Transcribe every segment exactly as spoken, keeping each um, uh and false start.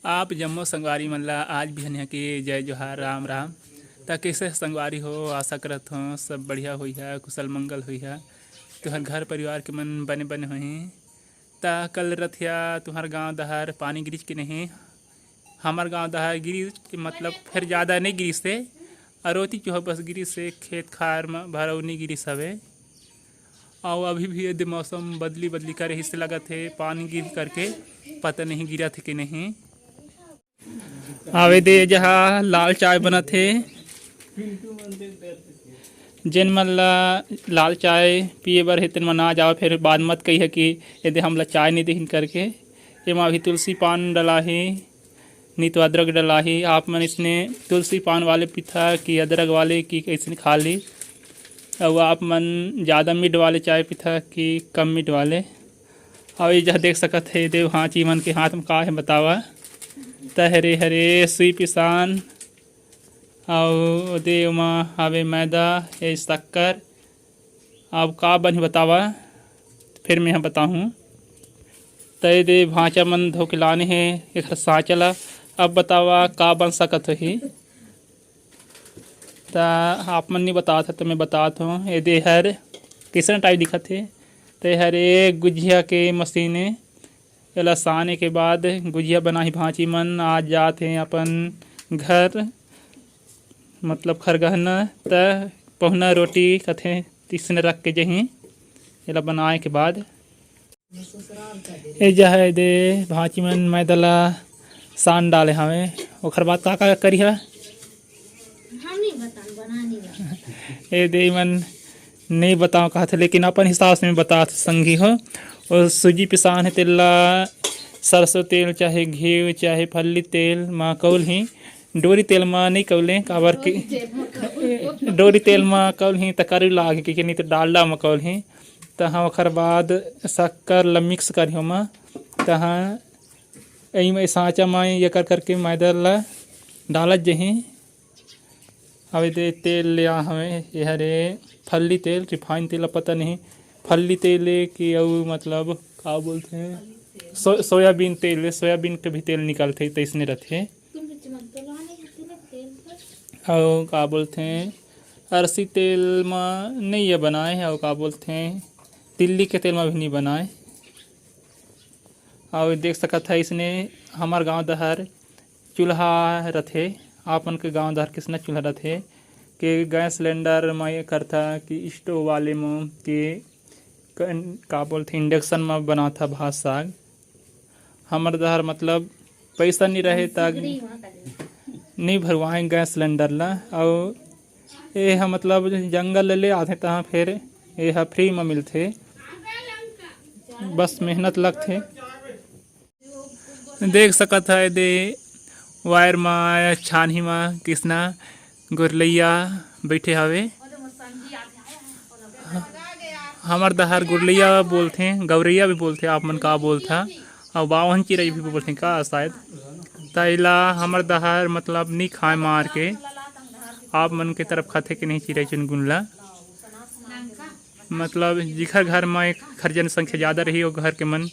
आप जम्मो संगवारी मन ला आज बिहनिया के जय जोहार, राम राम। त कइसे संगवारी हो? आशा करत हों सब बढ़िया होइहा, कुशल मंगल होइहा। तुहर घर परिवार के मन बने बने होही। त कल रथिया तुहर गांव डहर पानी गिरिस के नहीं? हमर गांव डहर गिरिस, मतलब फेर जादा नइ गिरिस हे। अरोती चोहा बस गिरिस हे, खेत खार म भरऊ नइ गिरिस हवे। अउ अभी भी एदे मौसम बदली बदली करे हिस्से लगत हे, पानी गिर करके पता नहीं गिरत हे कि नहीं। आवे दे जहाँ लाल चाय बनत हे, जेन मन ला लाल चाय पिए बर हे तेन मन आ जाओ, फिर बाद मत कहिए कि एदे हमला चाय नहीं देहिन करके। एमा अभी तुलसी पान डला हे, नहीं तो अदरक डला हे। आप मन इसने तुलसी पान वाले पीथा कि अदरक वाले कि कइसने खा ली? अउ आप मन ज़्यादा मीठ वाले चाय पीथा कि कम मीठ वाले? अउ ये जहाँ देख सकत हे, देव भांची मन के हाथ में का हे बतावा। त हरे हरे सुई पिसान, अउ देव मा हावे मैदा, ये शक्कर। अब का बनही बतावा, फिर मैं बताहूँ। त ये दे भांचा मन धो के लाने हे एखर सांचा ला। अब बतावा का बन सकत होही? त आप मन नहीं बतात ह त मैं बतात हूँ। ये दे हर कइसन टाइप दिखत हे? त ये हर एक गुजिया के मशीन हे। एला साने के बाद गुजिया बनाही भांची मन। आज जात हे अपन घर, मतलब खरगहना, त पहुना रोटी कथे, तिसने रख के जही एला बनाए के बाद। ए जहे दे भांची मन मैदा ला सान डाले हवे, ओखर बाद का का करिहा? हम नहीं बतान, बना नहीं बना। ए दे मन नहीं बताओ कहत हे, लेकिन अपन हिसाब से मैं बतात संगी हो। और सूजी पिसान हे, तेला सरसों तेल, चाहे घी, चाहे फल्ली तेल मा कौल ही। डोरी तेल मा नहीं कौले, काबर कि डोरी तेल मा कौल ही त करी लाग के, नहीं तो डालडा मा कौल ही। तहाँ ओखर बाद शक्कर ला मिक्स करिहो मा, तहाँ एही में सांचा में ये कर करके मैदा ला डालत जही। अब एदे तेल ले आ हवे, ये हरे फल्ली तेल, रिफाइन तेल, अब पता नहीं फल्ली तेल ए कि अउ मतलब का बोलथे, सो-, सोयाबीन तेल ए, सोयाबीन के भी तेल निकलथे, तइसने रथे। अउ का बोलथे, अरसी तेल म नइ ये बनाए, अउ का बोलथे, तिल्ली के तेल म भी नइ बनाए। अउ देख सकत ह, इसने हमर गांव डहर चूल्हा रथे, आप मन के गांव डहर किसना चूल्हा रथे, के गैस सिलेंडर म ये करथा कि स्टोव वाले म के कन-, का बोलथे, इंडक्शन म बनाथा भात साग। हमर डहर मतलब पैसा नइ रहे त नइ भरवाए गैस सिलेंडर ला। अउ ए ह मतलब जंगल ले, ले आथे, तहाँ फिर ए ह फ्री म मिलथे, बस मेहनत लगथे। देख सकत ह, एदे वायर म, छानही म किसना गोरलैया बैठे हवे। हमर डहर गोरलैया बोलथे, गौरैया भी बोलथे, आप मन का बोलथा, अउ बावन चिरई भी बोलथे का शायद। त एला हमर डहर मतलब नी खाए मार के, आप मन के तरफ खाथे के नहीं चिरई चुनगुन ला? मतलब जिखर घर म एक खर जनसंख्या जादा रही, ओ घर के मन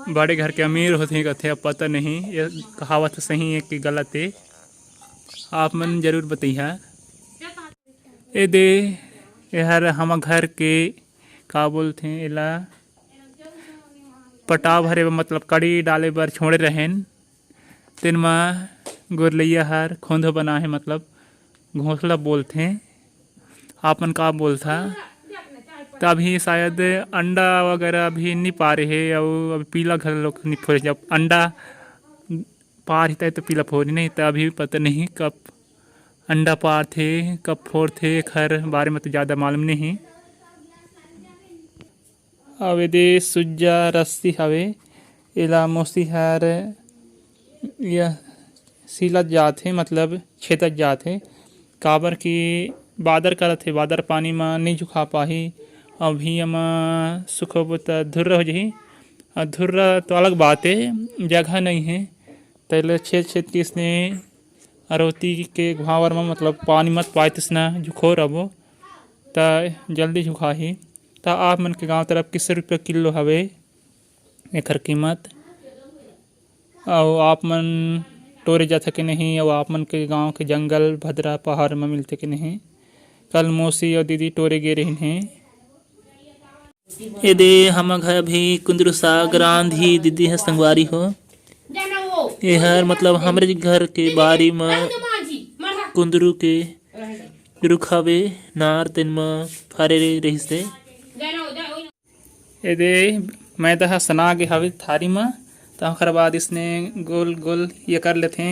बड़े घर के अमीर होथे कथे। अब पता नहीं ये कहावत सही है कि गलत है, आप मन जरूर बतइहा। ए दे, एहर हमर घर के का बोलथे एला, पटाव भरे बर, मतलब कड़ी डाले बर छोड़े रहेन, तेन म गोरलैया हर खोंधो बना हे, मतलब घोंसला बोलथे, आप मन का बोलथा। त अभी शायद अंडा वगैरह अभी नी पारे हे, अउ अभी पीला घलोक नी फोरे। जब अंडा पारही त पीला फोरी नहीं, त अभी पता नहीं कब अंडा पारथे, कब फोरथे, एखर बारे में तो ज़्यादा मालूम नहीं। अउ एदे सुज्जा रस्सी हवे, एला मौसी हर यह सीलत जात हे, मतलब छेदत जात हे, काबर कि बादर करत हे, बादर पानी म नइ झुका पाही। अभी एमा सुखोबो त धुर्रा हो जही, अउ धुर्रा तो अलग बात हे, जगह नइ हे, तेला छेद छेद के इसने अरोती के घुमावर म, मतलब पानी मत पाए तइसना झुको रबो, त जल्दी झुकाही। त आप मन के गांव तरफ किसे रुपया किलो हवे एखर कीमत? अउ आप मन टोरे जाथे के नहीं? अउ आप मन के गांव के जंगल भदरा पहाड़ म मिलथे के नहीं? कल मौसी अउ दीदी टोरे गे रहिन हे। एदे हमर घर भी कुंदरू साग रांधी दीदी ह संगवारी हो। एहर मतलब हमरे घर के बारी म कुंदरू के रुख हवे, नार तेन म फरे रहिसे। एदे मैदा ह सना गे हवे थारी म, त ओखर बाद इसने गोल गोल ये कर लेथे।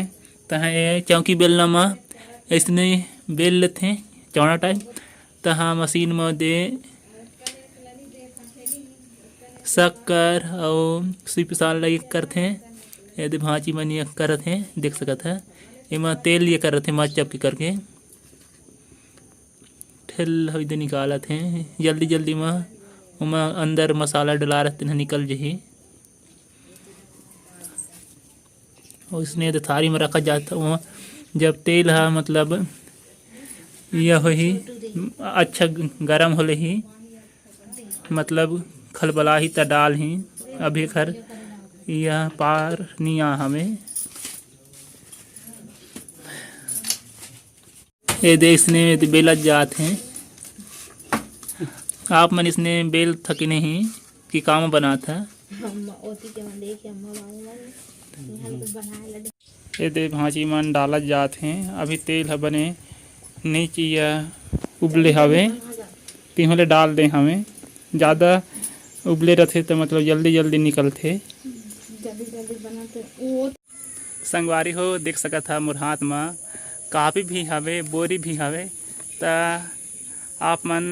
तहाँ ये चौकी बेलना म इसने बेल लेथे चौड़ा टाइप। तहाँ मशीन म दे शक्कर अउ सुई पिसान ल ये करथे। एदे भांची मन ये करत हे, देख सकत ह। एमा तेल ये करत हे, मच चपकी करके। ठेल हवे दे निकालत हे जल्दी जल्दी म। ओमा अंदर मसाला डला रहते न निकल जही। ओइसने तो थारी म रखा जात, ओमा जब तेल ह मतलब ये होही, अच्छा गरम हो लेही, मतलब खलबलाही त डालही। अभी खर यह पार नी आ हवे। ये दे इसने बेलत जात हे। आप मन इसने बेल थकी नहीं कि काम बनात हे। हम ओती के मन देख के अम्मा बाबू मन, यहाँ तो बनाए लगे। ये दे भांची मन डालत जात हे। अभी तेल ह बने नहीं चिया उबले हवे, तिहों ले डाल दे हवे। ज़्यादा उबले रथे तो मतलब जल्दी जल्दी निकलथे। जल्दी जल्दी बनाते वो। संगवारी हो, देख सकत ह मोर हाथ म कापी भी हवे, बोरी भी हवे। त आप मन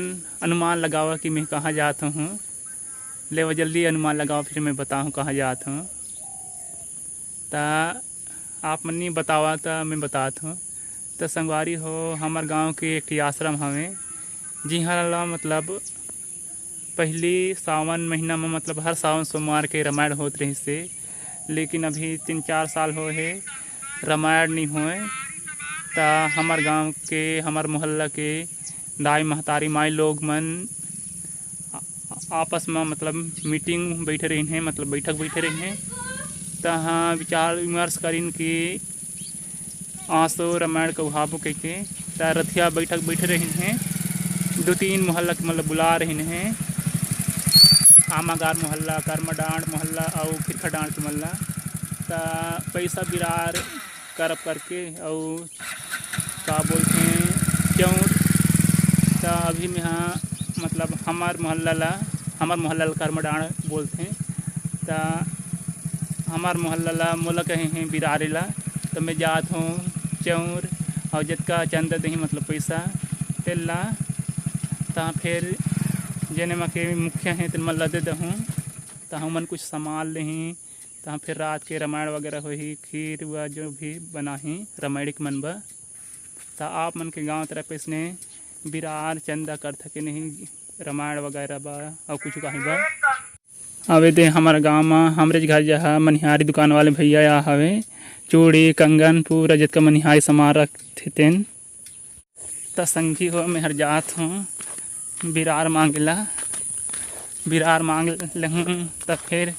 अनुमान लगावा कि मैं कहाँ जात हूँ। लेवा जल्दी अनुमान लगावा, फिर मैं बताहूँ कहाँ जात हूँ। त आप मन नहीं बतावा त मैं बतात हूँ। त संगवारी हो, हमर गांव के एक ठी आश्रम हवे, जिहाँ ला मतलब पहली सावन महीना में मतलब हर सावन सोमवार के रामायण होत रहिस हे, लेकिन अभी तीन चार साल होए हे रामायण नहीं होए। त हमर गांव के, हमर मोहल्ला के दाई महतारी माई लोग मन आ-, आपस में मतलब मीटिंग बैठे रहिन हे, मतलब बैठक बैठे रहिन हे। तहाँ विचार विमर्श करिन कि आसो रामायण कहू हाबो कहिके। त रथिया बैठक बैठे रहिन हे, दो तीन मोहल्ला के मतलब बुला रहिन हे। आमागार मोहल्ला, करमाडांड मोहल्ला अउ खिरखाडांड के मोहल्ला। त पैसा बिरार करब करके अउ का बोलथे, चौंठ। त अभी मेहा मतलब हमर मोहल्ला ला, हमर मोहल्ला ला करमाडांड बोलथे। त हमर मोहल्ला ला मोला कहे हे बिरारे ला, त मैं जात हूँ चौंर अउ जतका चंदा देही मतलब पैसा तेला, त फिर जेने मा के मुखिया हे तेन मन ला दे दहूँ, त हमन कुछ सामान लेही। तहाँ फिर रात के रामायण वगैरह होही, खीर व जो भी बनाही रामायणिक मन बर। त आप मन के गांव तरफ इसने बिरार चंदा करथे के नहीं रामायण वगैरह बर अउ कुछ कहीं बर? अबे दे हमर गांव म हमरेच घर जहा मनिहारी दुकान वाले भैया आ हवे, चूड़ी कंगन पूरा जतका मनिहारी सामान रखथे तेन। त संगी हो, मैं हर जात हूँ बिरार मांगे ला, बिरार मांग लेहूँ त फिर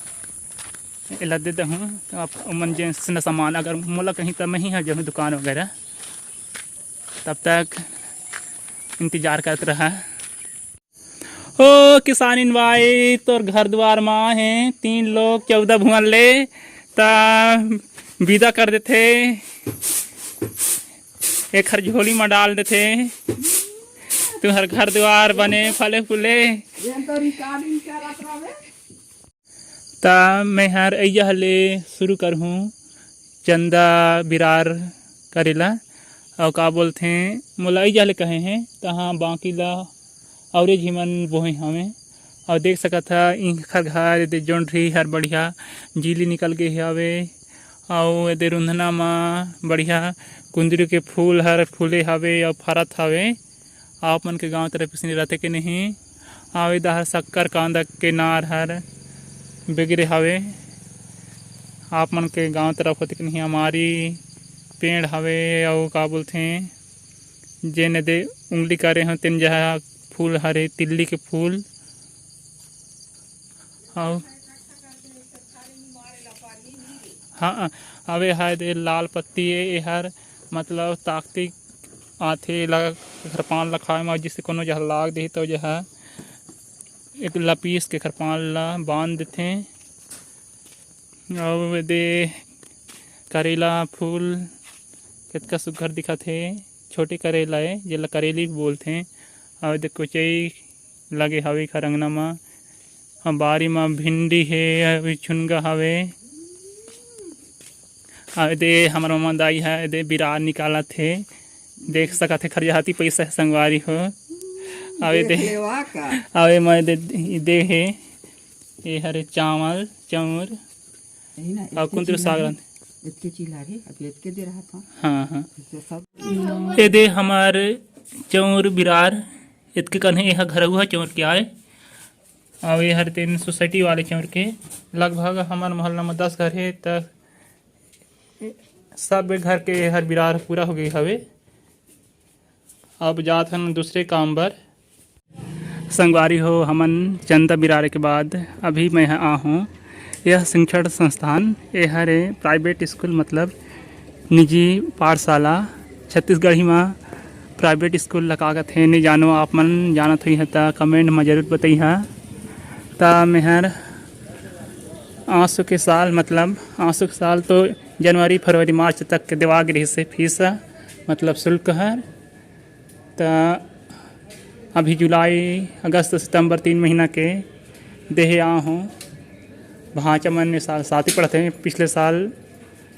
एला दे दहूँ। त आप ओमन जैसन सामान अगर मोला कहीं त मैं ही हर जाहूँ दुकान वगैरह। तब तक इंतजार करत रहा। ओ किसानिन भाई, तोर घर दुआर मा हे तीन लोग चौदह भुवन ले, त विदा कर देथे, एखर झोली मा डाल देथे। तुहर घर दुआर बने फले फूले। त मैं हर अइया ले शुरू करहूँ चंदा बिरार करे ला। अउ का बोलथे, मोला अइया ले कहे हे, तहाँ बाकी ला अउरे झिमन बोहे हवे। अउ देख सकत ह, इंखर घर दे जोंढरी हर बढ़िया जीली निकल गे हवे। अउ एदे रुंधना म बढ़िया कुंदरू के फूल हर फूले हवे अउ फरत हवे। आप मन के गांव तरफ इसने रथे के नहीं? आवे दहर शक्कर कांदा के नार हर बिगड़े हवे। आप मन के गांव तरफ होथे के नहीं? अमारी पेड़ हवे, अउ का बोलथे, जेन दे उंगली करे हो तेन जहा फूल हरे, तिल्ली के फूल। अउ हाँ, अउ ए हा दे लाल पत्ती ए, एहर मतलब ताकती आथे, एला, एखर पान ल खाए म, जइसे कोनो जहर लाग देही, त ओ जहर एक ल पीस के एखर पान ल बांध देथे। अउ ए दे करेला फूल कतका सुग्घर दिखत हे, छोटे करेला ए, जेला करेली भी बोलथे। अउ ए दे कोचई लगे हवे एखर अंगना म। अउ बारी म भिंडी हे, अउ झुनगा हवे। अउ ए दे हमर ममा दाई ह ए दे बिरार निकालत हे, देख सकत हे, खरजाती पैसा हे संगवारी हो। अउ ए दे, देख लेवा का। अउ ए म ए दे, ए दे हे, ए हरे चावल, चाउर, यही ना, अउ एतके कुंदरू चिल्ला साग रे, रंध-, एतके चिल्ला रे, अभी एतके दे रहा था। हाँ, हाँ। तो सब ए दे हमर चाउर बिरार, एतके कन हे, ए ह घरऊ ह चाउर के आय। अउ ए हर तेन सोसाइटी वाले चाउर के, लगभग हमर मोहल्ला म दस घर हे, त सब घर के हर बिरार पूरा हो गई हवे। अब जात हन दूसरे काम बर। संगवारी हो, हमन चंदा बिरारे के बाद अभी मैं ह आ हूँ। यह शिक्षण संस्थान, ए हरे प्राइवेट स्कूल, मतलब निजी पाठशाला। छत्तीसगढ़ी म प्राइवेट स्कूल ला का कथे, नइ जानो, आप मन जानत होइहा त कमेंट म जरूर बतइहा। त मेहर आंसू के साल, मतलब आंसू के साल तो जनवरी, फरवरी, मार्च तक के देवा गे रिहिस हे फीस, मतलब शुल्क हर। त अभी जुलाई, अगस्त, सितंबर तीन महीना के देहे आ हों। भांचा मन ए साल सातवीं पढ़त हे, पिछले साल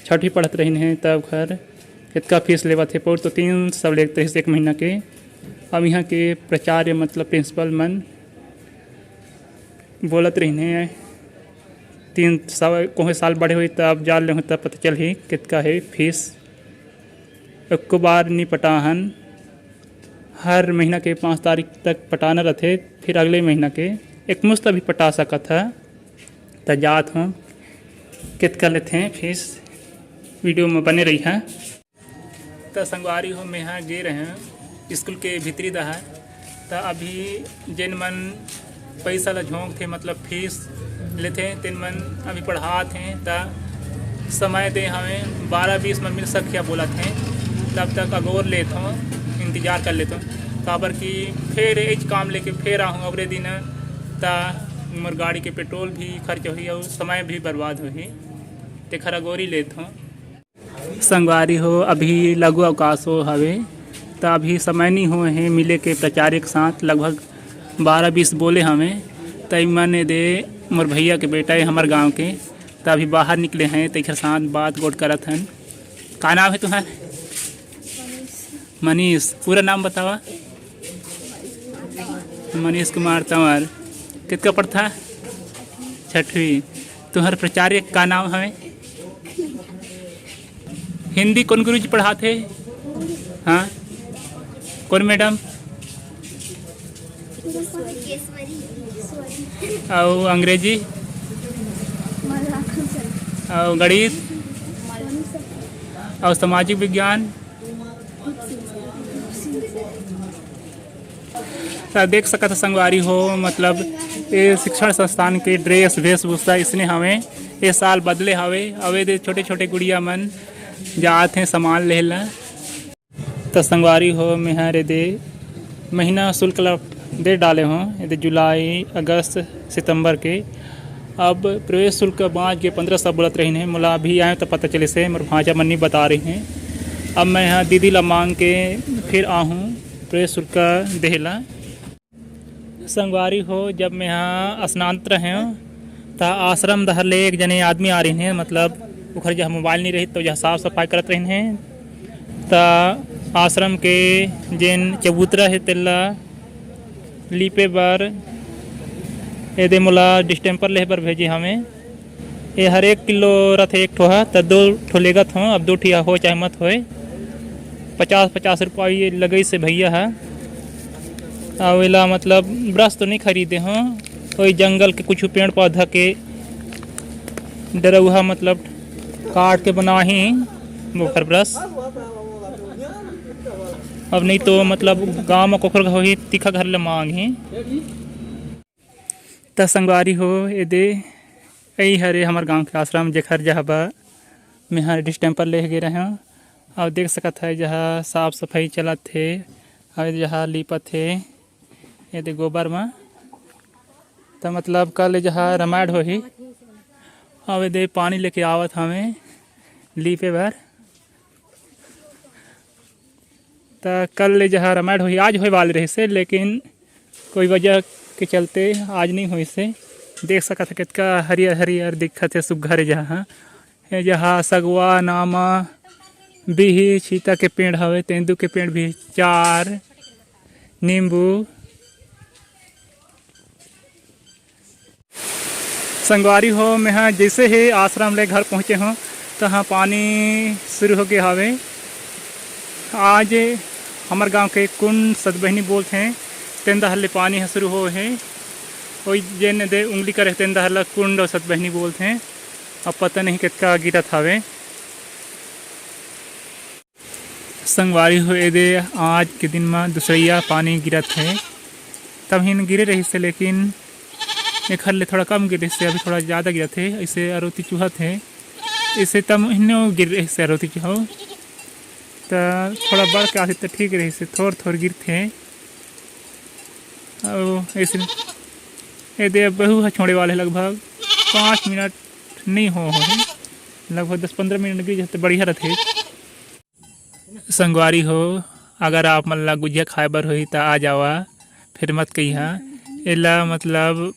छठवीं पढ़त रहिन हे, तब घर कतका फीस लेवत हे, पौर तो तीन सौ लेत रहिस एक महीना के। अब इहाँ के प्राचार्य, मतलब प्रिंसिपल मन बोलत रहिन हे, तीन सौ, कोहे साल बढ़े होही, तब जान लेहूँ, तब पता चलही कतका हे फीस। एको बार नी पटाहन, हर महीना के पाँच तारीख तक पटाना रथे, फिर अगले महीना के एकमुश्त भी पटा सकत ह। त जात हों, कतका लेथे फीस, वीडियो में बने रहिहा। त संगवारी हो, मेहा गे रहें स्कूल के भीतरी डहर। त अभी जेन मन पैसा ला झोंकथे, मतलब फीस लेथे, तेन मन अभी पढ़ात हें। त समय दे हवे, बारह बीस मन मिल सकही बोलत हें, तब तक अगोर लेथों, इंतजार कर लेथों, काबर कि फेर एच काम लेके फेर आहूँ अगले दिन, त मोर गाड़ी के पेट्रोल भी खर्च होही अउ समय भी बर्बाद होही, तेखर अगोरी लेथों। संगवारी हो, अभी लघु अवकाश हो हवे, त अभी समय नी होए हे मिले के प्राचार्य के साथ। लगभग बारह बीस बोले हवे, त इमन ए दे मोर भैया के बेटा ए हमर गांव के, त अभी बाहर निकले हैं, तेखर साथ बात गोठ करत हन। का नाम हे तुहार? मनीष। पूरा नाम बतावा। मनीष कुमार तंवर। कतका पढ़था? छठवीं। तुहर प्राचार्य का नाम हवे? हिंदी कौन गुरु जी पढ़ाथे? हाँ, कौन मैडम? अउ अंग्रेजी? अउ गणित? अउ सामाजिक विज्ञान? त देख सकत ह संगवारी हो, मतलब ए शिक्षण संस्थान के ड्रेस, वेशभूषा इसने हवे। ए साल बदले हवे। अउ ए दे छोटे-छोटे गुड़िया मन जात हें सामान लेहे ला। त संगवारी हो, मेहर ए दे महीना शुल्क ला दे डाले हों, ए दे जुलाई, अगस्त, सितंबर के। अब प्रवेश शुल्क बाँच गे, पन्द्रह सौ बोलत रहिन हे, मोला अभी आए त पता चलिस हे, मोर भांचा मन नी बता रहिन हे। अब मैं ह दीदी ला मांग के फिर आहूँ प्रवेश शुल्क देहे ला। संगवारी हो, जब मैं ह स्नान रहें, त आश्रम डहर ले एक जने आदमी आ रहिन हे, मतलब ओखर जहाँ मोबाइल नी रहिस, त जहाँ साफ सफाई करत रहिन हे, त आश्रम के जेन चबूतरा हे, तेला लीपे बर ए दे मोला डिस्टेम्पर लेहे बर भेजे हवे। ए हर एक किलो रथे एक ठो ह, त दो ठो लेगत हों, अब दो ठिया हो चाहे मत होए। पचास, पचास रुपया ये लगइस हे भैया ह। अउ एला मतलब ब्रश तो नहीं खरीदे हों, वही जंगल के कुछ पेड़ पौधा के डरौहा मतलब काट के बनाही ओखर ब्रश। अब नहीं तो मतलब गाँव म कोखर होही, तिखा घर ले मांगही। त संगवारी हो, ए दे, एही हरे हमर गांव के आश्रम, जेखर जहबा मेहा डिस्टेम्पर ले गे रहेंव। अउ देख सकत हे, जहाँ साफ सफाई चलत हे, अउ जहाँ लीपत हे, ये दे गोबर म। त मतलब कल जहाँ रामायण होही, अउ ये दे पानी लेके आवत हवे लीपे बर। त कल ले जहाँ रामायण होही, आज होए वाले रहिसे, लेकिन कोई वजह के चलते आज नहीं होइसे। देख सकत हे, कितका हरियर हरियर दिखत हे, सुग्घर हे जहाँ। ये जहाँ सगवा, नामा, बिही, छीता के पेड़ हवे, तेंदू के पेड़ भी चार, नींबू। संगवारी हो, मेहा जैसे ही आश्रम ले घर पहुँचे हों, तहाँ पानी शुरू हो गया हवे। आज हमर गांव के कुंड सतबहिनी बोलथे, तेन डहर ले पानी ह शुरू होए हे। ओई जेन दे उंगली करे, तेन डहर ल कुंड अउ सतबहिनी बोलथे। अब पता नहीं कितका गिरत हवे। संगवारी हो, एदे आज के दिन म दूसरइया पानी गिरत हे। तब हिन गिरे रहिस हे, लेकिन एखर ले थोड़ा कम गिरे रहिस हे, अभी थोड़ा ज़्यादा गिरत हे। अइसे अरोती चुहत हे, अइसे तब हिन्नो गिरे रहिस हे अरोती चुहव, त थोड़ा बढ़ के आतिस त ठीक रहिस हे, थोर थोर गिरथे। अउ अइसे एदे बहू ह छोड़े वाले हे, लगभग पाँच मिनट नहीं हो होही, लगभग दस पंद्रह मिनट गिर जाथे, बढ़िया रथे। संगवारी हो, अगर आप मन ला गुजिया खाए बर होही, त आ जावा, फिर मत कहिहा। एला मतलब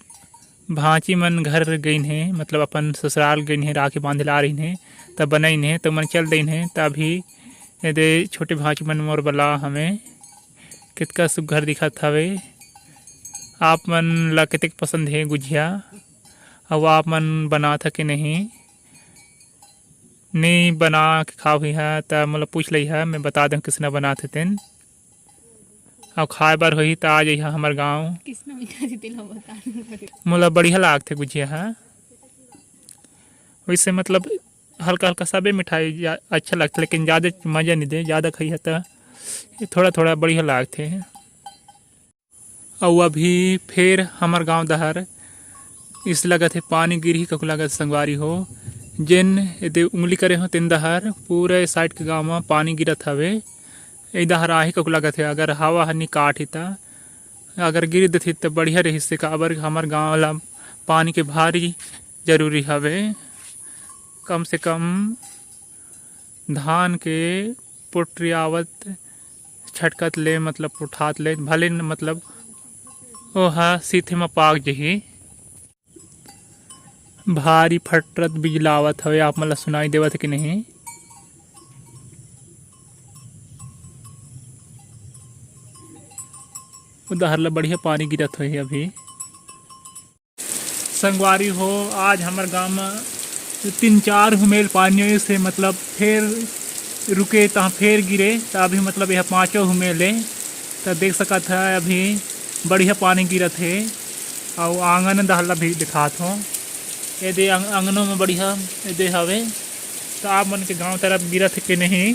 भांची मन घर गइन हे, मतलब अपन ससुराल गइन हे, राखी बांधे ला आ रहिन हे, त बनाइन हे, त मन चल दइन हे। त अभी एदे छोटे भांची मन मोर बला हवे, कितका सुग्घर दिखत हवे। आप मन ला कितेक पसंद हे गुजिया, अउ आप मन बनात ह के नहीं? नहीं बना के खाव ही हा, त मोला पूछ लइहा, मैं बता देंव किसना बनात हे तेन। अउ खाए बर होही, त आ जइहा हमर गांव। किसना बना देते ला बता देंव। मोला बढ़िया लागथे गुजिया हा। वैसे मतलब हल्का हल्का सबे मिठाई जा-, अच्छा लगथे, लेकिन ज़्यादा मज़ा नहीं दे, ज़्यादा खाई है त ये थोड़ा थोड़ा बढ़िया लागथे। अउ अभी फेर हमर गांव डहर इस लगत हे पानी गिरही ककु लगत संगवारी हो। जेन एदे उंगली करे हो तेन डहर पूरे साइड के गांव म पानी गिरत हवे। ए डहर आही ककु लगत हे, अगर हवा ह नी काटही त, अगर गिर देथे त बढ़िया रहिस हे, काबर हमर गांव ला पानी के भारी जरूरी हवे। कम से कम धान के पोटरी आवत छटकत ले, मतलब उठात ले, भले न, मतलब ओहा सीथे म पाक जही। भारी फटरत बिजला आवत हवे, आप मन ला सुनाई देवत हे कि नहीं? उधार ला बढ़िया पानी गिरत होही अभी। संगवारी हो, आज हमर गांव म तीन चार हुमेल पानी होइस हे, मतलब फेर रुके तहाँ फेर गिरे, त अभी मतलब यह पांचों हुमेल हे। त देख सकत ह अभी बढ़िया पानी गिरत हे। अउ आंगन डहर ला भी दिखात हो, एदे अंग-, अंगनो म बढ़िया एदे हवे। त आप मन के गांव तरफ गिरत हे के नहीं,